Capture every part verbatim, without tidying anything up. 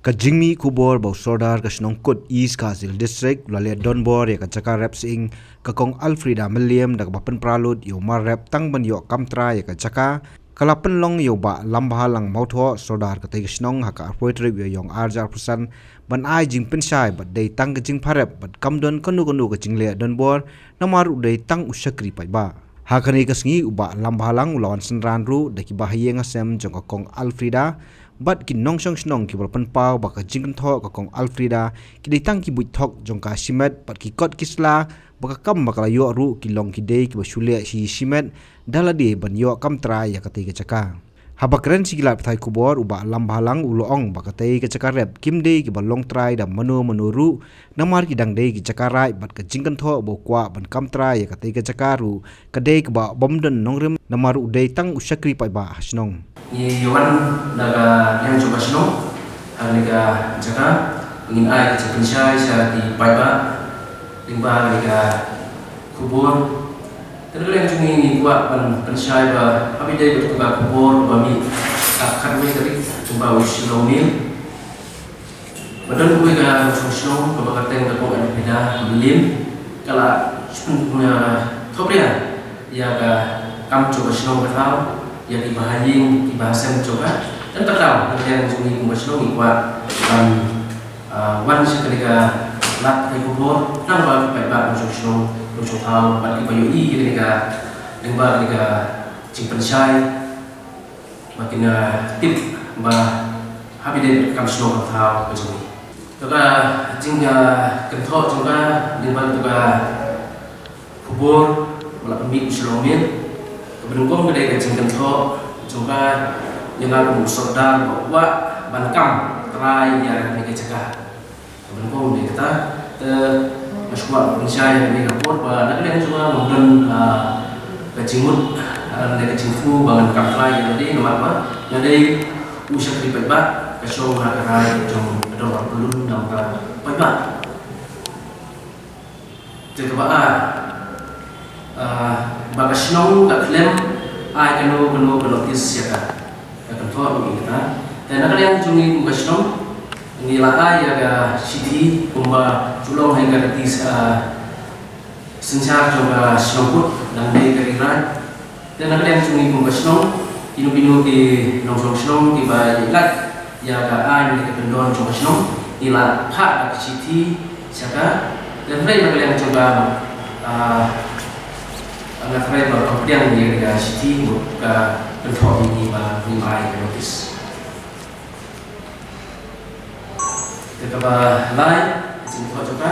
Ka jingmih khubor ba u Sordar ka shnong Kut, East Khasi Hills District, u la leit donbor ïa ka jaka rep sying ka Kong Alfreda Mylliem, da kaba pynpra lut ïa u mar rep tang ban ïoh kam trai ïa ka jaka, ka la pynlong ïa u Bah Lambhalang Mawthoh, Sordar katei ka shnong, ha ka arphew tarik u Ïaïong arhajar arphew san, ban ai jingpynshai bad dei tang ka jingpha rep bad kam don kano kano ka jingleh donbor, namar u dei tang u shakri paidbah. Ha kane ka sngi u Bah Lambhalang u la wan synran ruh da ki bahaïing hasem jong ka Kong Alfreda bad ki nongshong shnong kiba la pynpaw ba ka jingkynthoh ka Kong Alfreda ki dei tang ki buit thok jong ka shimet bad ki kot ki sla, ba ka kam ba ka la ïoh ruh ki long ki dei kiba shu leh shi shimet da lade ban ïoh kam trai ïa katei ka jaka. Haba kren sha ki lad pathai khubor, u Bah Lambhalang u la ong ba katei ka jaka rep kim dei kiba long trai da mano mano ruh, namar ki dang dei ki jaka raid bad ka jingkynthoh ba u kwah ban kam trai ïa katei ka jaka ruh ka dei kaba bym don nongrim, namar u dei tang u shakri paidbah ha shnong. Ngi ïa wan na ka liang jong ka shnong ha kane ka jaka, ngin ai ka jingpynshai sha ki paidbah lyngba kane ka khubor. Te na ka liang jong ngi ngi kwah ban pynshai ba ha ba ïadei bad kata ka khubor ba mih ha ka khatwei tarik jong u bnai Shillong Mail, ba don kawei ka nongshong shnong kaba kyrteng ka Kong Alfreda Mylliem, ka la shim, uh, thok ria ïa ka kam jong ka shnong ka thaw, ïa ki bahaïing ki bahasem jong ka. Te na ka liang jong ngi kum ka shnong ngi kwah ban, ah, wan sha kane ka lad kane ka khubor, khnang ba ki paidbah nongshong shnong nongshong thaw bad kiba ïohi ïa kane ka, lyngba kane ka jingpynshai, ba kin, ah, tip ba ha ba ïadei bad ka kam shnong ka thaw ka jong ngi. Kata ka jing, ah, kynthoh jong ka lyngba kata ka khubor ba la pynmih u Shillong Mail, kaba nyngkong ka dei ka jingkynthoh jong ka ïa nga kum u Sordar ba u kwah ban kam trai ïa kane ka jaka. Kaba nyngkong ka dei kata. Te nga shu kwah pynshai ïa kane ka por ba na ka liang jong nga ngam don, ah, ka jingmut, ah, ne ka jingthmu ba ngan kam trai ïa lade, namar ba nga dei u shakri paidbah, ka shong ha ka rai jong ka dorbar pyllun na ka paidbah. Te kaba ar, ah, ba ka shnong ka khlem ai kano kano ka notice ïa ka, ka kynthoh ruh ïa kata. Te na ka liang jong ngi kum ka shnong ngi la ai ïa ka shithi kumba ju long ha ka riti, ah, synshar jong ka shnong Kut, dang dei ka ri raid. Te na ka liang jong ngi kum ka shnong, kino kino ki nongshong shnong kiba ïaid lait ïa ka aiñ ne ka kyndon jong ka shnong, ngi la phah da ka shithi sha ka. Te hynrei na ka liang jong ka, ah, nga tharai ba ka pdiang ïa ka shithi, ka kynthoh ïa ngi ba ngim ai ka notice. Te kaba lai, ka jingthoh jong ka,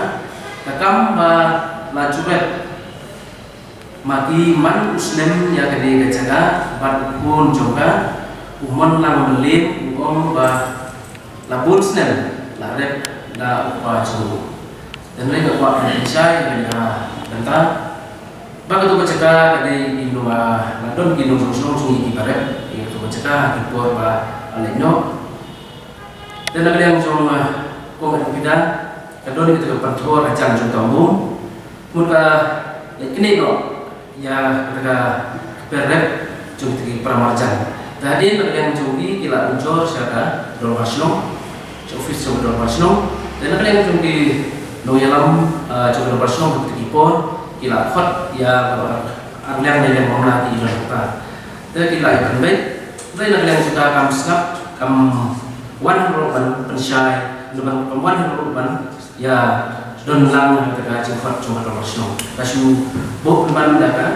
ka kam ba la ju rep ma ki man u snem ïa kane ka jaka bad u khun jong ka, u Monlang Mylliem, u ong ba la bun snem la rep da u kpa jong u. Te hynrei nga kwah ban pynshai ïa kane ka bynta ba kato ka jaka ka dei ki nong, ah, la don ki nongshong shnong jong ngi kiba rep ïa kato ka jaka ha ki por ba la leit noh. Te na ka liang jong, ah, Kong Alfreda, ka don kata ka pynthor hajan jong ka Umbum. Mut ka leit knieh noh ïa kata ka kper rep jong kata ki para marjan. Te hadien na ka liang jong ki, ki la ujor sha ka dorbar shnong, sha office jong ka dorbar shnong. Te na ka liang jong ki nongïalam, ah, jong ka dorbar shnong ha kata ki por, ki la khot ïa ka ar liang lai liang mamla ki i don kata. Te ki la ïa pynbeit. Te na ka liang jong ka kam sngap, kam wan ruh ban pynshai, ban, kam wan ruh ban ïa don lang ha ka jingkhot jong ka dorbar shnong. Ka shu buh pynban da ka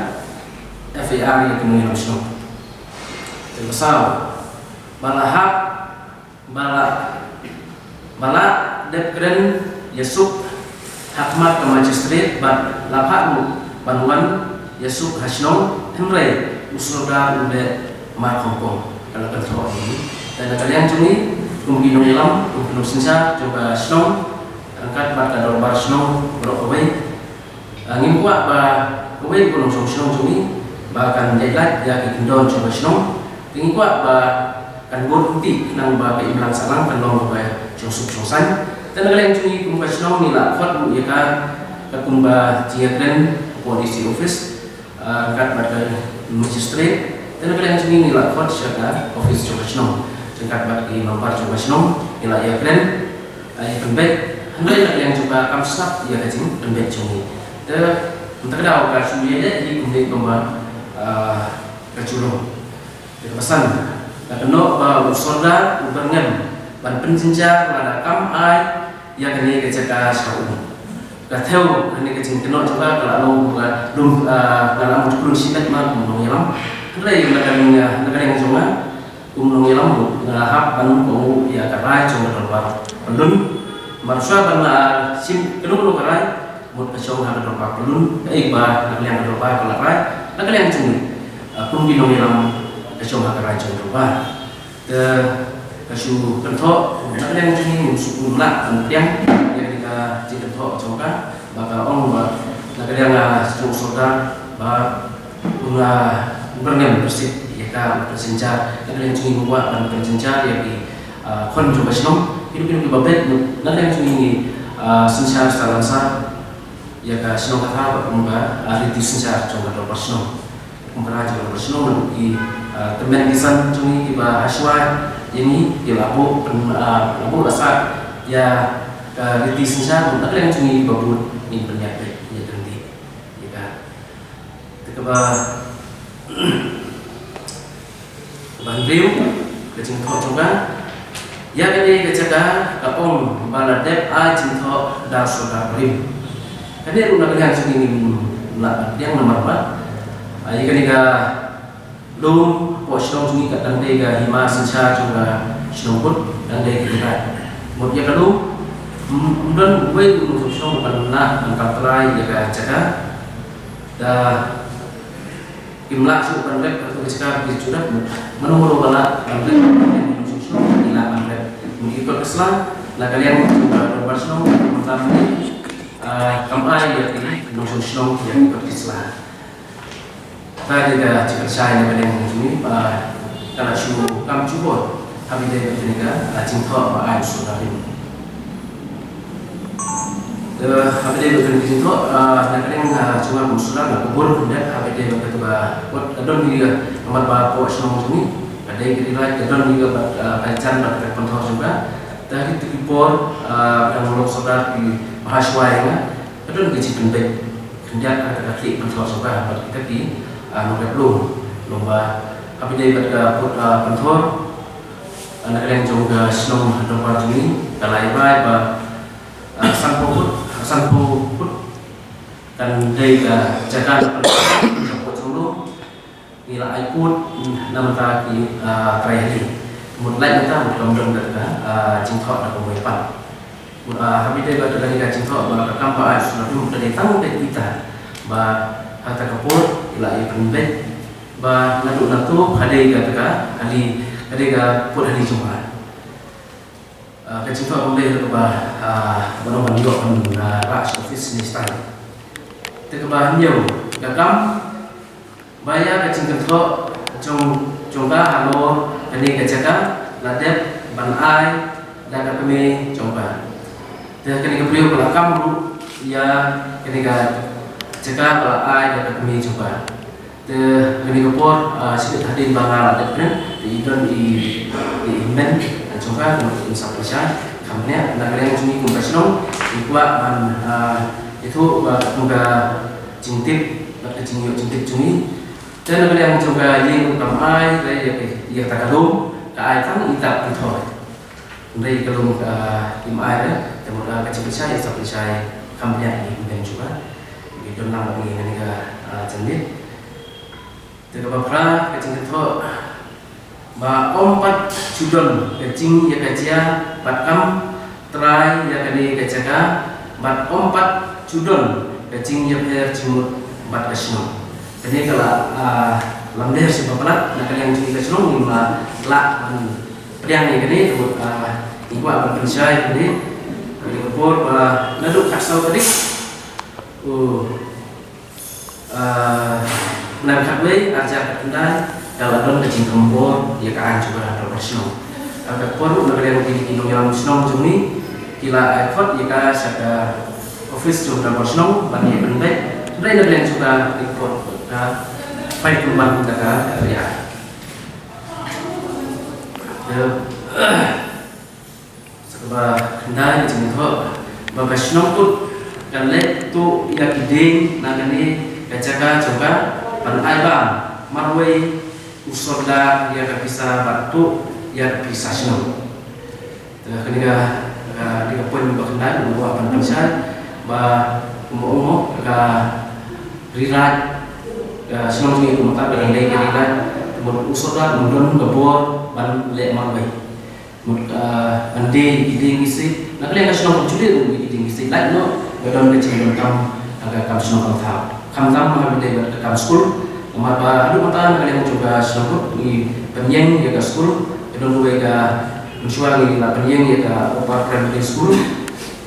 F I R ïa ki nongïalam shnong. Te ka saw, ba la hap, ba la, ba la dep kren ïasuk ha khmat ka magistrate bad la phah ruh ban wan ïasuk ha shnong, hynrei u Sordar u leh mar khongpong. Ka la kynthoh ïa ngi. Te na ka liang jong ngi kum ki nongïalam, kum ki nongsynshar jong ka shnong, ryngkat bad ka dorbar shnong baroh kawei, ah, ngim kwah ba kawei ka nongshong shnong jong ngi ba kan ïaid lait ïa ki kyndon jong ka shnong. Te ngi kwah ba kan bud lynti khnang ba ka imlang sahlang kan long kaba shong suk shong saiñ. Te na ka liang jong ngi kum ka shnong ngi la khot ruh ïa ka, ka kum ka jingïakren hapoh D C office, ah, ryngkat bad ka magistrate. Te na ka liang jong ngi ngi la khot sha ka office jong ka shnong. Ryngkat bad ki member jong ka shnong, ngi la ïakren, ïa pynbeit, hynrei na ka liang jong ka kam sngap ïa ka jingpynbeit jong ngi. Te mynta ka daw ka shu ïaleh hi kumne kumba, ah, ka ju long. Te kaba san, la kynnoh ba u sordar u byrngem ban pynjynjar lada kam ai ïa kane ka jaka sha u. Ka thew kane ka jingkynnoh jong ka ka la long ka lum, ah, ka la mut klun shimet ma kum nongïalam. Hynrei na ka liang, ah, na ka liang jong nga kum nongïalam nga hap ban kohnguh ïa ka rai jong ka dorbar Pyllun. Mar shuwa ban, ah, shim kano kano ka rai, mut ka shong ha ka dorbar Pyllun, kaei ba na ka liang ka dorbar ka la rai, na ka liang jong ngi, ah, kum ki nongïalam ka shong ha ka rai jong ka dorbar. Te ka shu kynthoh, na ka liang jong ngi ngim shu, ngim lah ban pdiang ïa kane ka jingkynthoh jong ka, ba ka ong ba na ka liang, ah, jong u sordar ba u, ah, u byrngem pynshit ïa ka, u pynjynjar. Na ka liang jong ngi ngim kwah ban pynjynjar ïa ki, ah, khun jong ka shnong. Kino kino kiba beit, na ka liang jong ngi, ah, synshar sa langsar ïa ka shnong ka thaw bad kum ka, ah, riti synshar jong ka dorbar shnong. Kum ka rai jong ka dorbar shnong, ki, ah, tymmen ki san jong ngi kiba hashwa ïa ngi, ki la buh pyn, ah, la buh la sah ïa ka riti synshar, na ka liang jong ngi kiba bud ngin pynïap beit ïa ka riti. Ïa ka, te kaba Kaba hynriew, ka jingthoh jong ka. Ïa kane ka jaka ka ong ba la dep ai jingthoh da u sordar barim. Kane ruh na ka liang jong ngi ngim lah ban pdiang namar ba, ah, ïa kane ka lum hapoh shnong jong ngi ka dang dei ka hima synshar jong ka shnong bud, dang dei ka hima. Mut ïa ka lum, ym, ym don uwei u nongshong shnong uban lah ban kam trai ïa ka jaka. Da kim lah shuh ban rep ha kato ka jaka ba ki ju rep. Mano mano ba lah ban rep ha ka nongshong shnong, ki lah ban rep. Mynta ki kot ki sla na ka liang jong ka dorbar shnong, mynta mynta, ah, kam ai ïa ki nongshong shnong ïa ki kot ki sla. Ka dei ka jingpynshai na ka liang jong ngi, ah, ka la shu kam jubor. Haba ïadei bad kane ka, ah, jingthoh ba ai u sordar barim. Eh, haba ïadei bad kane ka jingthoh, ah, na ka liang, ah, jong nga kum u sordar nga kubur khyndiat haba ïadei bad kata ka kot, ka don hi ka, namar ba hapoh shnong jong ngi ka dei ka dei ka don hi ka bad, ah, ka jan bad ka pynthor jong ka. Te ha kito ki por, ah, dang long sordar kiba hashwa ïa nga, ka don ka jingpynbeit khyndiat ha kata ka khlieh pynthor jong ka bad kita ki, ah, nongrep lum. Long ba haba ïadei bad ka put, ah, pynthor, ah, na ka liang jong ka shnong ha dorbar jong ngi ka la ïa rai ba, ah, sanphew phut, ah, sanphew phut kan dei ka jaka na pynthor jong ka put jong lum. Ngi la ai kut na bynta ki, ah, trai hali. Mut lait mynta mut kam don ka, ah, jingthoh da kumwei pat. Mut, ah, haba ïadei bad kane ka jingthoh ba ka kam ba ai u sordar barim ka dei tang da kita ba ha kata ka por ki la ïa pynbeit ba naduh nangto ka dei kata ka hali, ka dei ka put hali jong ka. Ah, ka jingthoh kam dei kaba, ah, ban ong ban ïoh ban, ah, rah sha office ne style. Te kaba hynñiew, ka kam ba ïa ka jingkynthoh jong, jong ka halor kane ka jaka la dep ban ai da ka kmie jong ka. Te kane ka briew ka la kam ruh ïa kane ka jaka ka la ai da ka kmie jong ka. Te kane ka por, ah, shibit hadien ba nga la dep kren, te i don i, i hynmen jong ka, kumba i sa pynshai, kham bniah, na ka liang jong ngi kum ka shnong, i kwah ban, ah, ïathuh ba kum ka jingtip, bad ka jingïoh jingtip jong ngi. Te na ka liang jong ka ïing kam ai, te ïa ka, ïa kata ka lum, ka ai tang i ta pynthor. Hynrei ka lum ka im ai re, te mut ka jingpynshai, sa pynshai kham bniah ïa ki hynmen jong ka. Ki don lang bad ngi ha kane ka, ah, janmiet. Te kaba phra ka jingkynthoh ba ym pat ju don ka jingïakajia bad kam trai ïa kane ka jaka bad ym pat ju don ka jingïapher jingmut bad ka shnong. Kane ka la, ah, lamler shi ba palat na ka liang jong ka shnong ngim lah ban pdiang ïa kane, te mut, ah, ngi kwah ban pynshai ïa kane. Kane ka por ba naduh khatsaw tarik u, ah, bnai khatwei arhajar khatkhyndai ka la don ka jingthombor ïa ka aiñ jong ka dorbar shnong. Ka por na ka liang ki, ki nongïalam shnong jong ngi ki la ai khot ïa ka sha ka office jong ka dorbar shnong ban ïa pynbeit. Hynrei na ka liang jong ka, ki khot ka phai kumban ka, ka ria. Te Nongkut kan leh tuh ïa ki dieng na kane ka jaka jong ka, ban ai bam marwei u sordar ïa ka pisa bad tuh ïa ka pisa shnong. Te kane ka, ka, kane ka point ba khyndai, u ba pynshai ba u mo u mo ka Ri Raid, ka shnong jong ngi kumta ka dang dei ka Ri Raid. Te mut u sordar um don ka bor ban leh marwei. Mut, ah, ban die ïa ki dieng ki siej. Na ka liang ka shnong kam ju die ruh ïa ki dieng ki siej. Lait noh ba don ka jingdonkam ha ka kam shnong kam thaw. Khamtam ha ka dei bad ka kam skul. Namar ba haduh mynta na ka liang jong ka shnong ruh ngi pynïeng ïa ka skul. Ka don kawei ka mynshuwa ngi la pynïeng ïa ka Upper Primary School.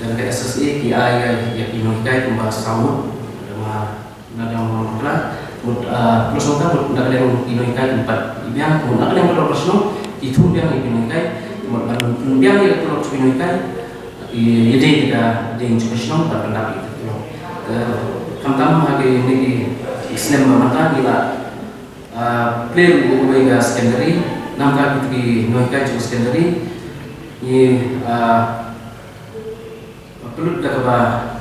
Te ka S S A ki ai ïa, ïa ki nonghikai kumba saw ngut. Namar na dang mut la, mut, ah, plus nangta mut na ka liang ki nonghikai ki pat i biang, mut na ka liang ka dorbar shnong ki thung biang ïa ki nonghikai, mut ban biang ïa ka tulop ki nonghikai, i, ïa dei ka dei jong ka shnong ban pyndap ïa ka tulop. Eh, khamtam ha kine ki snem ba mynta ngi la, ah, plie ruh ïa ka secondary, nangta ki nonghikai jong secondary ngi, ah, Ba pynlut da kaba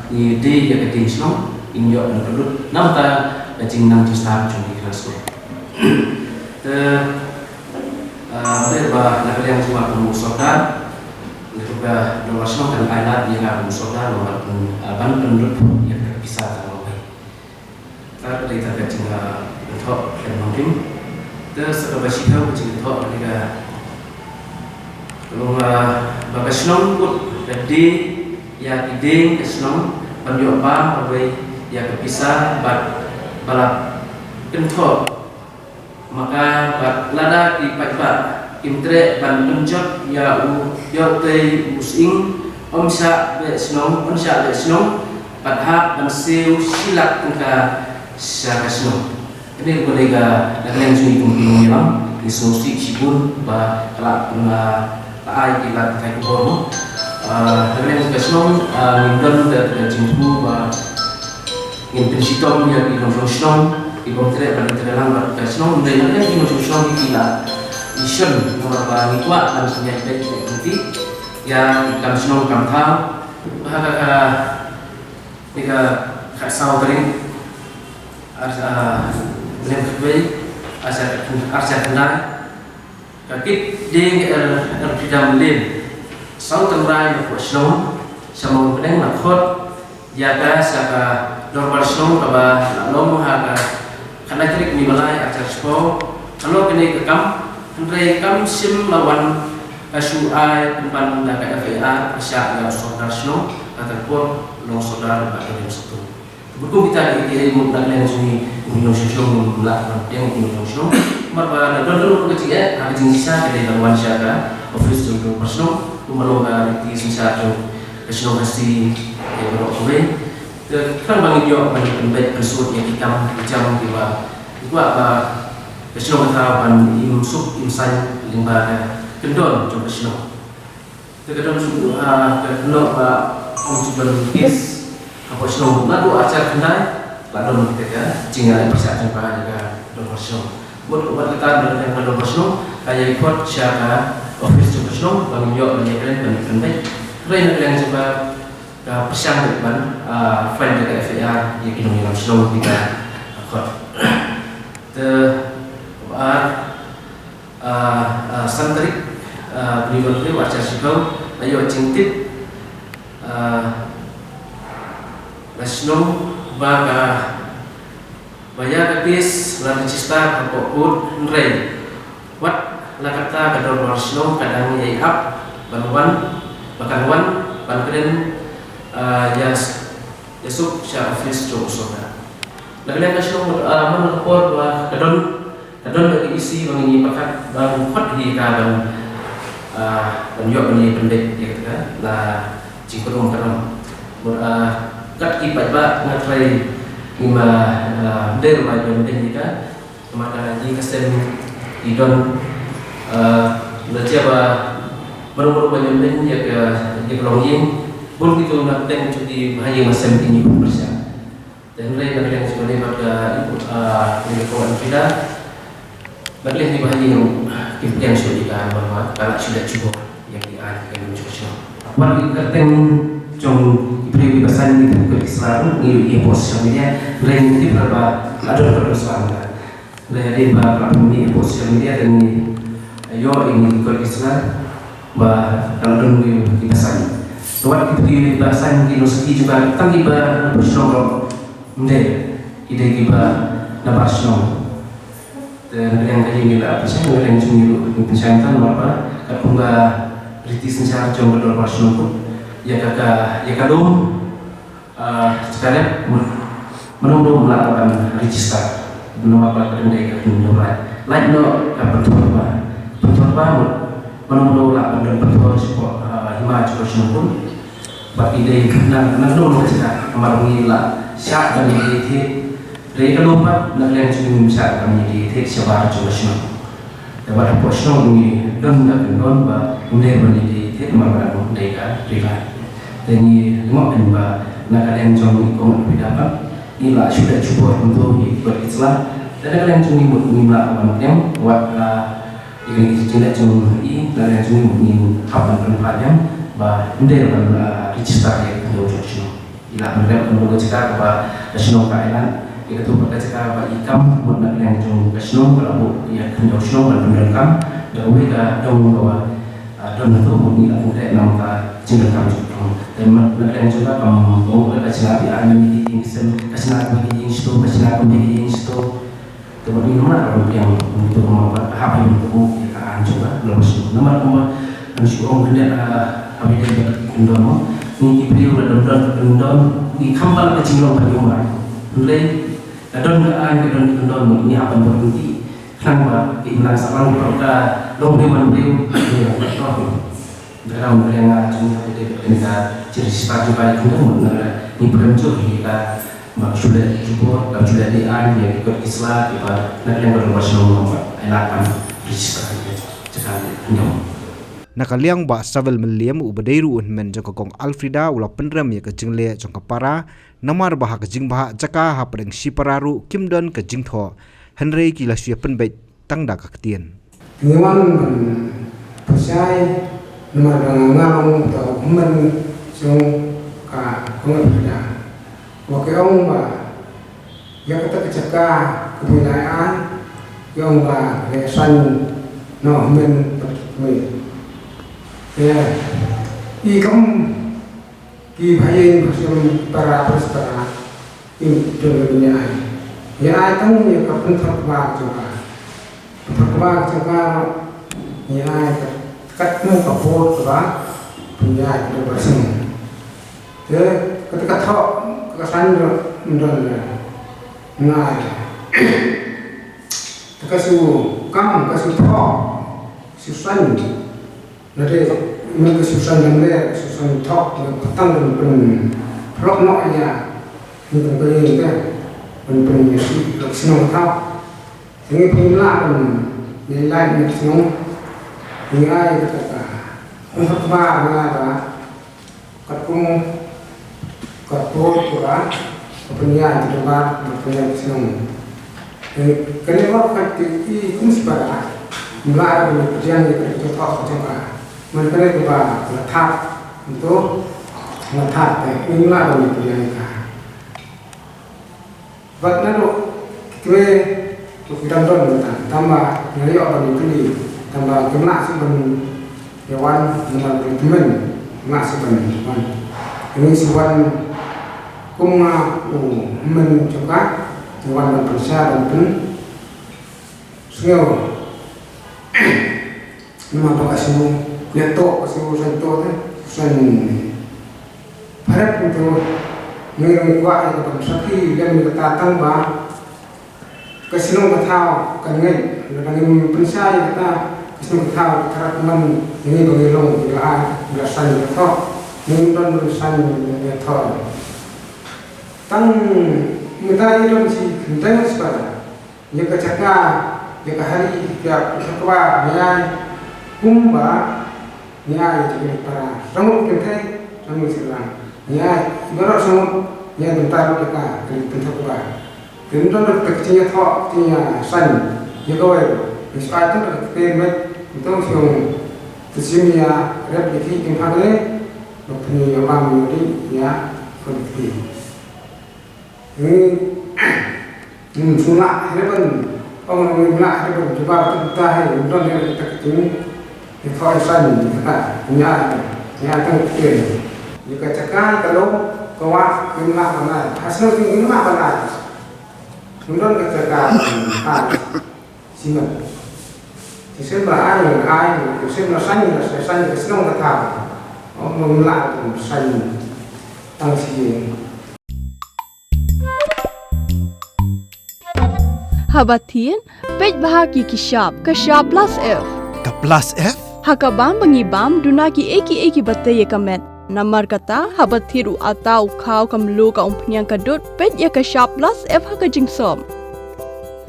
ngi die ïa ka dieng shnong, ngin ïoh ban pynlut namar ka jingnang jingstad jong ki khynnah skul. Te, ah, ba na ka liang jong nga kum u sordar, nga tip ba dorbar shnong kan ai lad ïa nga kum u sordar ban, ah, ban pynlut ïa ka pisa ka nongwei. Te ka dei ka jingthoh khlem nongrim. Te sa kaba shiphew ka jingthoh ka dei ka, ka long, ah, ba ka shnong kut ka die ïa ki dieng ka shnong ban ïoh bam marwei ïa ka pisa bad ba la kynthoh ma ka bad lada ki paidbah kim treh ban pynjot ïa u ïa utei u sying, ym shah beh shnong, ym shah beh shnong, bad hap ban siew shi lak tyngka sha ka shnong. Kane ka dei ka, na ka liang jong ngi kum ki nongïalam, ngi sngewsih shibun ba ka la, ka la ai ki lad kai khubor mo. Ah, na ka liang jong ka shnong, ah, ngim don ka, ka jingthmu ba ngin pynshitom ïa ki nongshong shnong, ki bym treh ban treh lang bad ka shnong, hynrei na ka liang ki nongshong shnong ki la i shon, namar ba ngi kwah ban pynïaid beit ïa ki, ïa ki kam shnong kam thaw. Ha ka, ka, ïa ka khatsaw tarik, ar, ah, bnai khatwei, ar hajar, ar hajar khyndai. Ka kit dieng ka El, Elfrieda Mylliem, saw tynrai na poh shnong Shnong Mawpdeng la khot ïa ka sha ka dorbar shnong kaba la long ha ka khatlai tarik u bnai ba lai ar hajar shiphew. Halor kane ka kam, hynrei kam shym la wan ka shu ai pynban da ka F I R pyrshah ïa u sordar shnong, kata ka por long sordar Bah William Sohtun. Te kum kita ki, ki mut na ka liang jong ngi, ki nongshong shnong, ngim lah ban pdiang ki nongshong shnong. Namar ba la don ruh ka jingeh, ha ka jingshisha ka dei ban wan sha ka office jong ka dorbar shnong, kumba long ka riti synshar jong ka shnong Khasi ïa baroh kawei. Te khnang ba ngin ïoh ban pynbeit pynsut ïa ki kam ki jam kiba ngi kwah ba ka shnong ka thaw ban im suk im saiñ lyngba ka kyndon jong ka shnong. Te ka don shuh, ah, ka kynnoh ba ong shu ban case hapoh shnong. Naduh ar hajar khyndai la don kata ka jingïaleh pyrshah jong ka ïa ka dorbar shnong. Mut uba kata na ka dorbar shnong ka ïa report sha ka office jong ka shnong ba ngin ïoh ban ïakren ban ïakren beit. Hynrei na ka liang jong ka ka pyrshang beit ban, ah, file da ka F I R ïa ki nongïalam shnong kiba khot. Te ba ar Ah, ah, san tarik, ah, bnai ba hynriew ar hajar shiphew, la ïoh jingtip, ah, la shnong ba ka, ba ïa ka case la register hapoh court, hynrei wat la katta ka dorbar shnong ka dang ïai ap ban wan, ba kan wan ban kren, ah, ïa, ïasuk sha office jong u sordar. Na ka liang ka shnong, ah, man la ka por ba ka don Ka don ka E C ba ngin ïa pyrkhat ba ngin khot hi ka ban, ah, ban ïoh ban ïa pynbeit ïa kata ka la jingpynrung ka ram. Mut, ah, kat ki paidbah nga trai ngim, ah, dei ruh ba ïa pynbeit ïa ka. Namar ka ïing ka sem i don, ah, la jia ba baroh baroh ba ïa pynbeit ïa ka, ïa ka longïing. Bun kito na pdeng jong ki bahaïing la sem ki ïa pynpyrshah. Te hynrei na ka liang jong kane bad ka, ah, kane ka kong Elfrieda, na ka liang jong bahaïing ruh kim pdiang shuh ïa ka namar ba ka la shu leh jubor ïa ki aiñ ki ka ïing jong ka shnong. Wat ki kyrteng Jong ki briew kiba saiñ ïa ki koit ki sla ruh ngi ïohi hapoh social media, hynrei ngi tip ba la don koit ki sla mynta. Hynrei hadien ba ka la pynmih hapoh social media te ngi ïoh ïa ki koit ki sla ba ka la don kiba saiñ. Te wat ki briew kiba saiñ ki nongsiej jong ka, tang kiba na pyrshah ruh ym dei, ki dei kiba na bar shnong. Te na ka liang ka ïing ngi la pynshai, na ka liang jong ngi ruh ngi pynshai mynta namar ba katkum ka riti synshar jong ka dorbar shnong kut, ïa ka, ka, ïa ka dum, ah, ka rep, mano mano la ban register namar ba ka dang dei ka dum dum lait. Lait noh ka pynthor ba, pynthor ba mut mano mano la ban don pynthor shapoh, ah, hima jong ka shnong kut. Bad i dei na, na, na, na, na, namar ngi la shah ban ïadei thied. Hynrei ka long pat na ka liang jong ngi shah ban ïadei thied shabar jong ka shnong. Te bad hapoh shnong ngi don ka kyndon ba ym dei ban ïadei thied namar ba dang dei ka Ri Lait. Te ngi ngeit ba na ka liang jong ngi kong Ri Lait pat ngi la shu leh jubor kumto ïa ki koit ki sla. Te na ka liang jong ngi mut ngim lah ban pdiang wat, ah, ïa kine ki jingleh jong i, na ka liang jong i mut ngin hap ban pynpaw ïa ba ym dei ban, ah, register ïa ka khyndew jong ka shnong. I lah ban rep kumno ka jaka kaba ka shnong ka ai lad, ïa kato pat ka jaka kaba i kam mut na ka liang jong ka shnong ka la buh ïa ka khyndew shnong ban pyndonkam da kawei ka dong kaba, ah, don hato mut ngi la pynkreh na ka jingdonkam jong ka shnong. Te na ka liang jong ka kam bun ka jaka ba i ai mynta ki ïing sem, ka jaka ba ki ïing sdang, ka jaka ba ki ïing sdang. Te ba ngim lah ban pdiang kumto kumba pat hap ïa ka buh ïa ka aiñ jong ka la ba shu namar kumba ngan shu ong khyndiat, ah, haba ïadei bad ka kyndon mo. Ngi ki briew la don don ka kyndon, ngi kham pat ka jinglong ka jong ka. Hynrei ka don ka aiñ, ka don ka kyndon mo, ngi hap ban buh lynti khnang ba ka imlang sahlang ka long briew ban briew. Ïa ka Background ka liang jong ngi haba ïadei bad kane ka jingregister jong ka ïa ka khyndew mut na ka ngi pyrkhat jur ïa ka ba shu leh jubor, ba shu leh dei aiñ ïa ki koit ki sla kiba na ka liang ka dorbar shnong ba ai lad ban register ïa ka jaka ïa ka khyndew. Na ka liang Bah Savel Mylliem uba dei ruh u hynmen jong ka Kong Alfreda u la pynrem ïa ka jingleh jong ka para namar ba ha ka jingbha jaka hapdeng shipara ruh kim don ka jingthoh hynrei ki la shu ïa pynbeit tang da ka ktien. Ngi wan ban pynshai namar ba nga nga long uta u hynmen jong ka Kong Alfreda. Wa ki ong ba ïa kata ka jaka kaba ngi la ai, ki ong ba ka saiñ na u hynmen bad ki kmie. Ïa i kam ki bhaïing bhaïsem para para para. Ïa, don ka ngi ai. Ngi ai tang ïa ka pynthor kba jong ka. Pynthor kba jong ka ngi ai ka, katno ka bor kaba pynïaid ka dorbar shnong. Te kata ka thoh ka saiñ ruh ym don, ngi ai. Te ka shu kam, ka shu thoh, shu saiñ. Lada mynta ka shu saiñ lam leh, ka shu saiñ thok, ka tang ban pynphlok noh ïa, mynta ka ïing ka, ban pynïasoh ïa ka shnong ka thaw. Te ngi pynlah ban ïa lait ïa ka shnong. Ngi ai kata ka, ka pynthor kba ngi ai ba katkum ka bor kaba ka pynïaid ka dorbar, ka pynïaid ka shnong. Kane baroh ka dei i kum shipara, ym lah ban pdiang ïa ka jingthoh ka jong ka. Mynta kane kaba la thad, ntu la thad te, ym lah ban pdiang ïa ka. Bad naduh kine ki dang don mynta, tangba nga ïoh ban ïatylli, tangba kim lah shuh ban ïa wan, namar ba tymmen, kim lah shuh ban wan. Ngi shu wan kum nga u hynmen jong ka, ngi wan ban pynshai ban pynsngew. Namar ba ka shu leh toh, ka shu saiñ toh te, shu saiñ pharep kumto. Ngi ruh ngi kwah ïa ka ban sakhi lem ïa kata tangba ka shnong ka thaw kan ngeit, lada ngim pynshai ïa kata ka shnong ka thaw ka rat man ïa ngi ba ngi long, ngi la ai, ngi la saiñ ïa ka thoh, ngim don ban saiñ ïa ka thoh. Tang mynta ngi don shi kynthei shi para. Ïa ka jaka, ïa ka hari, ïa ka kaba ngi ai kumba ngi ai ïa ki para. Shnong kynthei, shnong sirang. Ngi ai baroh shnong, ngi ai bynta ruh ïa ka, ka pynthor kaba. Kin don ruh ka jingïathoh, jingïasaiñ ïa kawei. Ngi shu ai tang ka ktien met, ngi tong shu ong, te shim ïa rep ïa ki, kin phah kane. Ka pynïaid ïa bam ïa dih ïa ka dih. Ni, ni sula hynrei ban, ong ni sula hynrei ban jubab tynta hi, ym don ïa ka jing. Ni thoi san, ni kata, nya, nya tang kien. Ni ka jaka ka long, ka wah, ni sula ban ai. Hasno ni sula ban ai. Ym don ka jaka, ai. Sima. Sima ai, ai, sima sani, sani, sani, sani, sani, sani, sani, sani, sani, sani, Haba thied, peit bha ki ki shap, ka shap plus F. Ka plus F? Ha ka bam ba ngi bam, duna ki ei ki ei ki ba tei ïa ka met. Namar kata, haba thied u ata, u khaw, ka mluh, ka umphniang, ka dud, peit ïa ka shap plus F ha ka jingsop.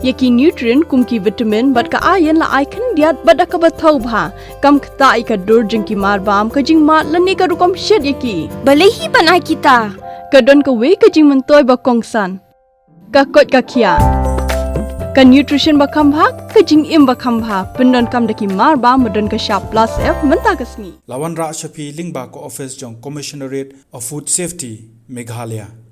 Ïa ki nutrient kum ki vitamin bad ka iron la ai khyndiat bad da kaba thaw bha. Kam ktah ïa ka dur jong ki marbam, ka jingmad lane ka rukom shet ïa ki. Balei hi ban ai kita? Ka don kawei ka jingmyntoi ba kongsan. Ka koit ka khiah. Ka nutrition ba kham bha, ka jingim ba kham bha. Pyndonkam da ki marbam ba don ka shap plus F mynta ka sngi. La wanrah sha phi lyngba ka office jong Commissionerate of Food Safety, Meghalaya.